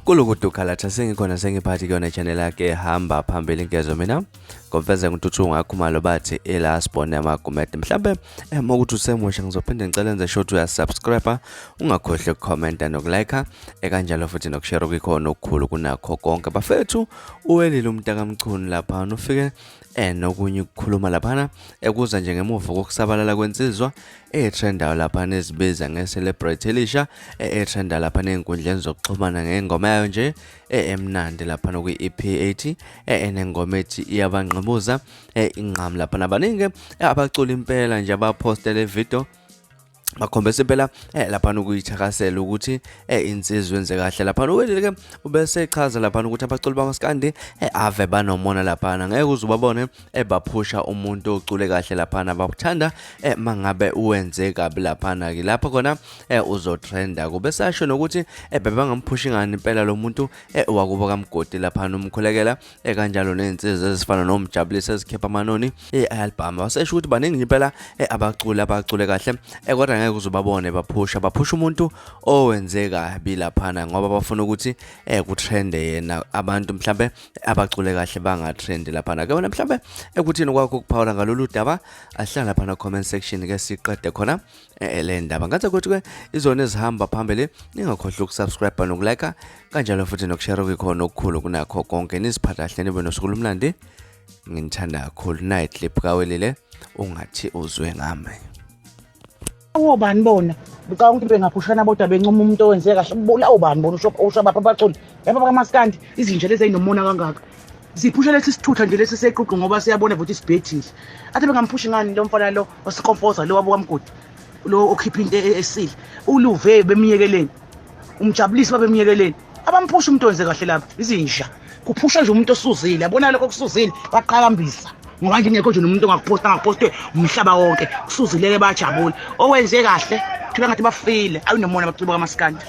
Kulukudu khalatha sengikhona sengiphathi kuyona channel yakhe hamba phambili ngezo mina ngomfeze ngintuthu ngakhumalo bathi ilast born yamagumede mhlambe uma ukuthi usemusha ngizophinde ngicela enze sure ukuthi uyasubscribe ungakhohlwa ukukhomenta nokulike ekanjalo futhi nokushare okuyikhona okukhulu kunakho konke bafethu uwelile umntakamchunu lapha ufike nokunye ukukhuluma laphana ekuza nje ngemuva kokusabalala kwensizwa etrendayo laphana ezibiza nge-celebrate elisha etrenda laphana ey'nkundleni zokuxhumana ngengoma yayo nje emnandi laphana kwi-EP ethi enengoma ethi iyabangqibuza inqamu laphana baningi abacula impela nje abaphostele video bakhombisa impela laphana ukuyithakasela ukuthi insizwa yenze kahle laphana uwelile ke ubese echaza laphana ukuthi abaculi bamaskandi ave banomona laphana ngeke uze ubabone ebaphusha umuntu ocule kahle laphana bakuthanda mangabe uwenze kabi laphana ke lapho khona uzotrenda kube sasho nokuthi bebangamphushi ngani impela lo muntu wakubo kaMgodi laphana umkhulekela kanjalo nezinsizwa ezifana nomjabulisa ezikhipha amanoni e-album wasesho ukuthi baningi impela abaculi abacule kahle kodwa ngeke uze ubabone baphusha baphusha umuntu owenze kabi laphana ngoba bafuna ukuthi kutrende yena abantu mhlambe abacule kahle bangatrendi laphana ke wena mhlambe ekuthini kwakho ukuphawula ngalolu daba ahlala laphana comment section ke siqede khona le ndaba ngathi ukuthi ke izona ezihamba phambili ningakhohlwa ukusubscribe nokulike kanjalo futhi nokushare okuyikhona okukhulu kunakho konke niziphatha kahle nibe nosuku olumnandi nginithanda kakhulu nayi clip kawelile ungathi uzwe ngami. Obani bona ngicabanga ukuthi bengaphushana bodwa bencoma umuntu owenze kahle lawo bani bona usho usho bapha abaculi lapha bakamaskandi izinja lezi ezinomona kangaka ziphusha lesi sithutha nje lesi seququ ngoba siyabona futhi sibhedile athi bengamphushi ngani lo mfana lo osikomfoza lo wabo kamgodi lo okhipha into esile uluve bemyekeleni umjabulisi babemyekeleni abamphusha umuntu wenze kahle lapha izinja kuphusha nje umuntu osuzile yabona lokho okusuzile baqhakambisa ngoba nje ngekho nje nomuntu ongakuphosta angakupostwe umhlaba wonke kusuzileke bajabula owenze kahle thola ngathi bafile awunomona abacuba kamaskandi.